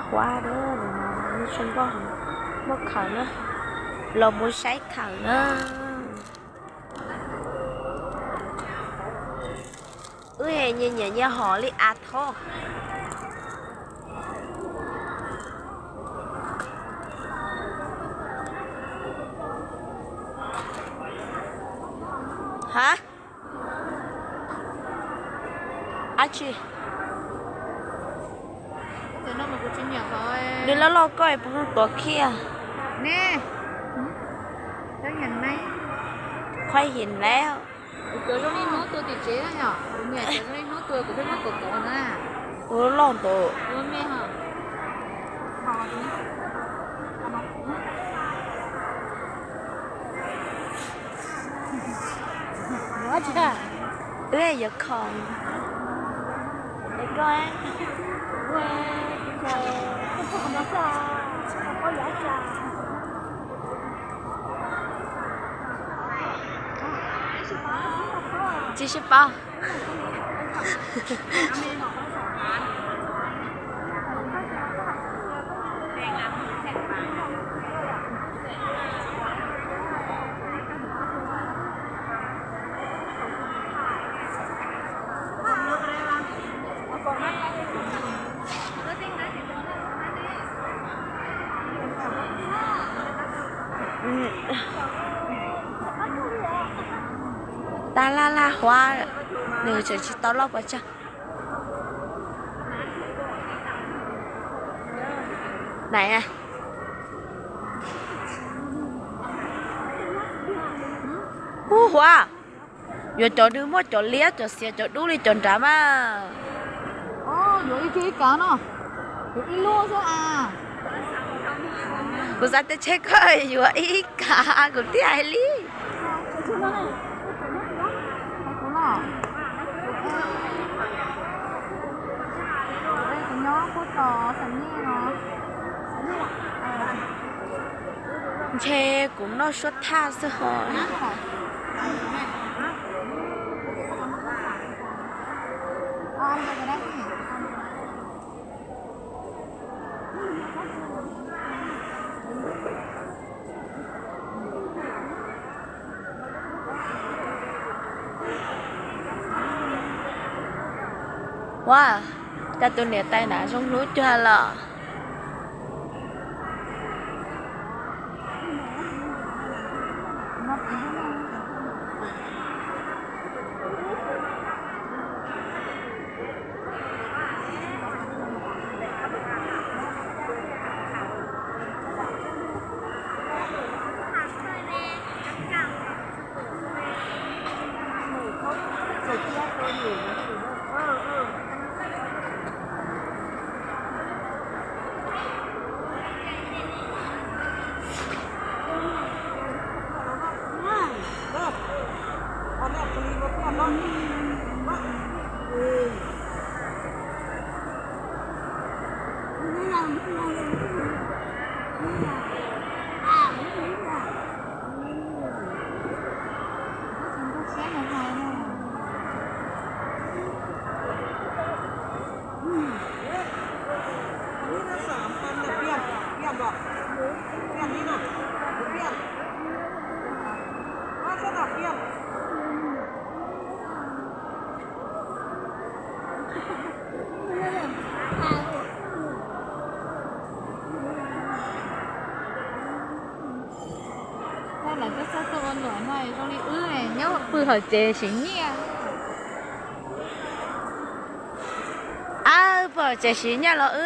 Huab, muaj khawm na, los mus saib khawm na. Wb nyias nyiam nyias hom li as thob. Hab, ab tsi, nws loj loj koj puas tuav kiag? Qhov him lawm. Tus loj ntawd. Wb yuav khoom. Tsis sib paub. Tab laj laj huab, nws tseem tsis tau loj puas tsawg. Nais, ub huab, yuav cov nws muaj cov liab cov xiav cov dub li cov nrad mas. Kuv xav tias tseg koj yuav ib kav kuv thiaj hais li. Ntshe kuv noj suab thaj xwb ho. Ua cas tus niam tais na zoo hlub cuag los. Lawv twb txhob tuaj ua luam no zoo li wb nyob pw hauv tsev siv nyiaj. Ab, pw hauv tsev siv nyiaj los wb.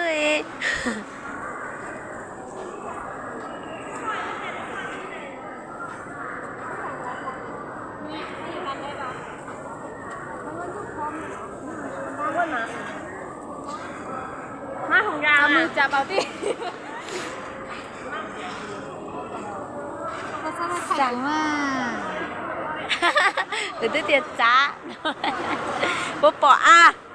Kuv twb tias txav, puas pom a?